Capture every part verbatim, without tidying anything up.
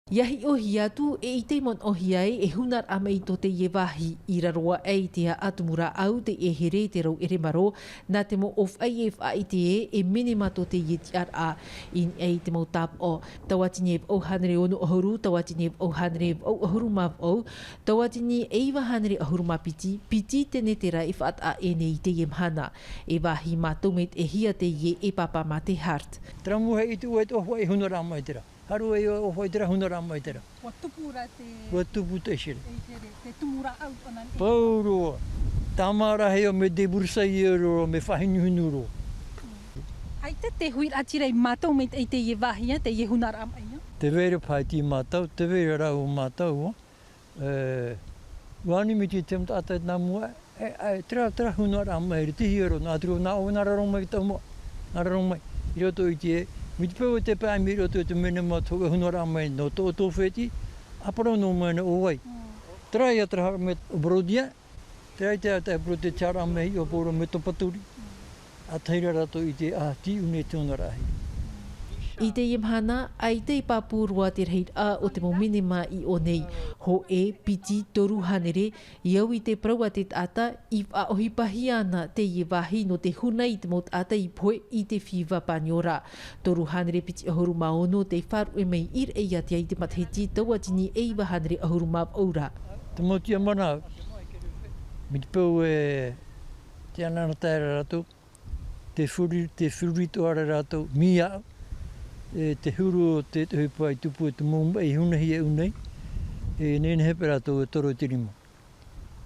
Ia hiʻohia atu e ʻite i manaʻohia ai e hunaraʻa mai tō teie vāhi. I raro aʻe i te aʻa tumu rāʻau, te ʻehere, te rau ʻeremaro, nā te mau ʻōfaʻi e faʻaʻite ē e minima tō teie tiʻaraʻa. I niʻa i te mau tāpaʻo, tauatini e vaʻu hānere ono ʻahuru, tauatini e vaʻu hānere vaʻu ʻahuru mā vaʻu, tauatini e iva hānere ʻahuru mā piti, piti tenetera e faʻataʻa ʻē nei i teie mahana. E vāhi mātau maitaʻihia teie e Pāpā Mate Hart. Terā mau e ʻite ʻoe te ʻōfaʻi hunaraʻa mai terā. Haere ʻoe i ʻōfaʻi terā, hunaraʻa mai terā. Ua tupu ra te, ua tupu te ʻehere, te tumu rāʻau ʻana nei. Pauroa. Tāmā rā hea, mea débroussailler roa, mea faʻahinuhinu roa. ʻAita te huiraʻatira i mātau mai i teie vāhi, teie hunaraʻa mai. Tē vai ra paha iti mātau, tē vai ra rāua mātau, ā. E, ua ani mai te mau taʻata nā mua, e, e, terā, terā hunaraʻa mai, rā te hiero, nā te rō, nā ʻō, nā raro mai te mau, nā raro mai. I roto i te, mai te peu ʻoe tē pae mai i roto i te minima tō hunaraʻa mai, nō tō, tō fētiʻi, ʻāpara noa mai nō ʻō vai. Terā ia terā haere mai Brodia, terā i te, te Brodia te haere mai i ʻō Poro mai Topaturi. ʻA tahi rā rātou i te, ā, tīʻu nei te hunaraʻa. I teie mahana, ʻaita i pāpū roa te rahiraʻa o te mau minima i ʻō nei. Hōʻē, piti, toru hānere, i au i te parau a te taʻata, i faʻaʻohipahia ana teie vāhi nō te huna i te mau taʻata i pohe i te fīva paniora. Toru hānere piti ʻahuru mā ono tei faʻaruʻe mai i Raʻiātea i te matahiti tauatini e iva hānere ʻahuru mā vaʻu ra. Te mau tiʻamana, mai te peu e te ananahi ra rātou, te furi, te furi toʻa ra rātou, mai iāʻu, e te huru o te, te ʻohipa i tupu e te mau maʻi i hunahia i ʻō nei, e nehenehe paʻi rātou e toro i te rima.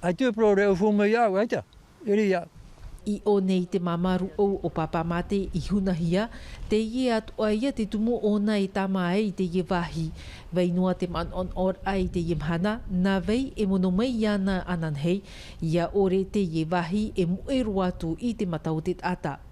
ʻAita e parau ra e ʻaufau mai iāʻu, ʻaita, ʻere iāʻu. I ʻō nei te māmā rūʻau o Pāpā Mate i hunahia, teie atoʻa ia te tumu ʻōna e tāmā ai i teie vāhi. Vai noa te manaʻonaʻoraʻa i teie mahana, nā vai e mono mai iāna ananahi, ʻia ʻore teie vāhi e moʻe roa atu i te mata o te taʻata.